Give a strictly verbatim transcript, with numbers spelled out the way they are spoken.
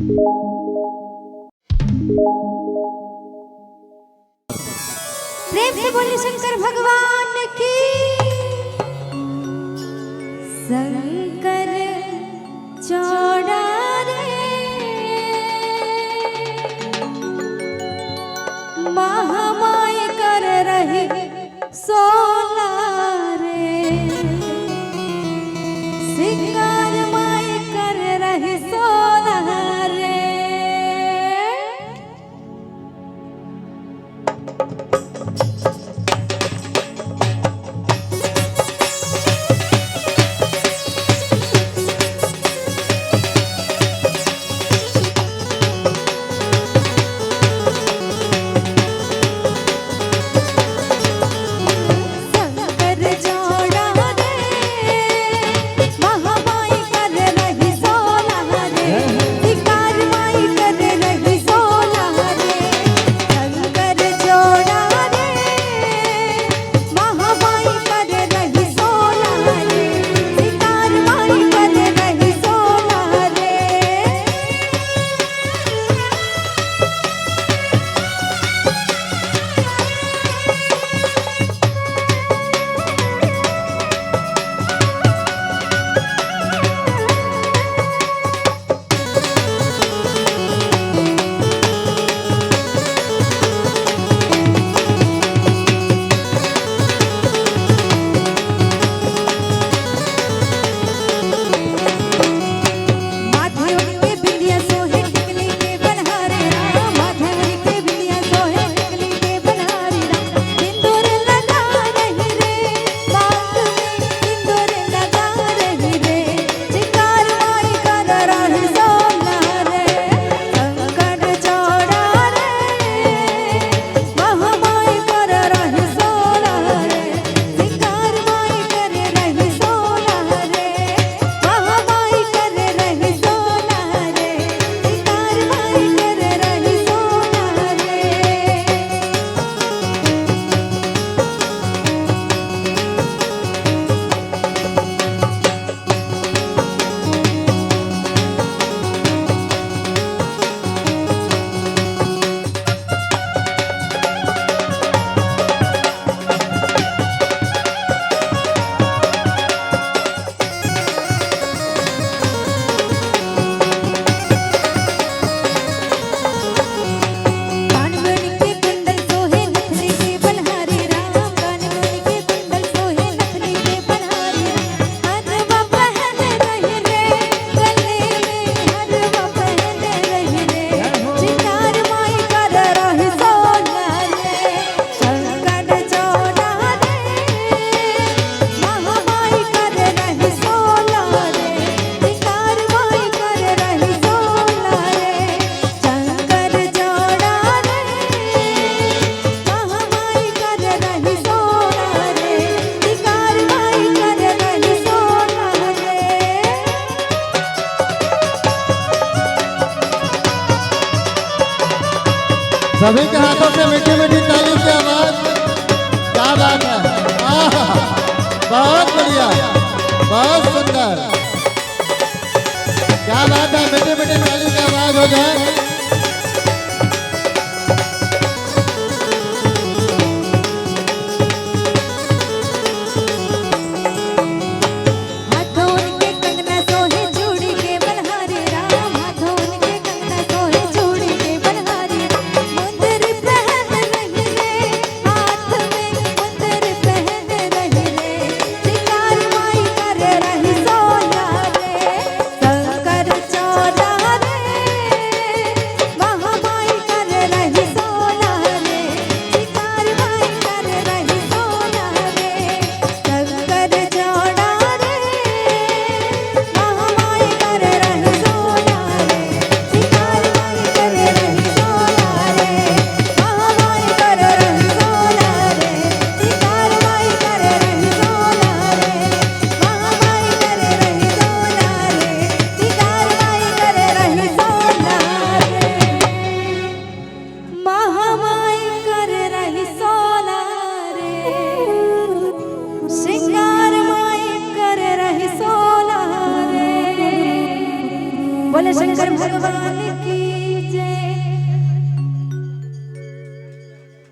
प्रेम से बोलिए शंकर भगवान की। शंकर चौड़ा रे, महामाई कर रही सोला रे, सिंगार माई कर रही सोला रे। सभी के हाथों से मीठी मीठी ताली की आवाज। क्या बात है, आहा, बहुत बढ़िया, बहुत सुंदर। क्या बात है, मीठी मीठी ताली की आवाज हो जाए। महामाई कर रही सोला रे, श्रृंगार माई कर रही सोला रे। बोले शंकर भगवान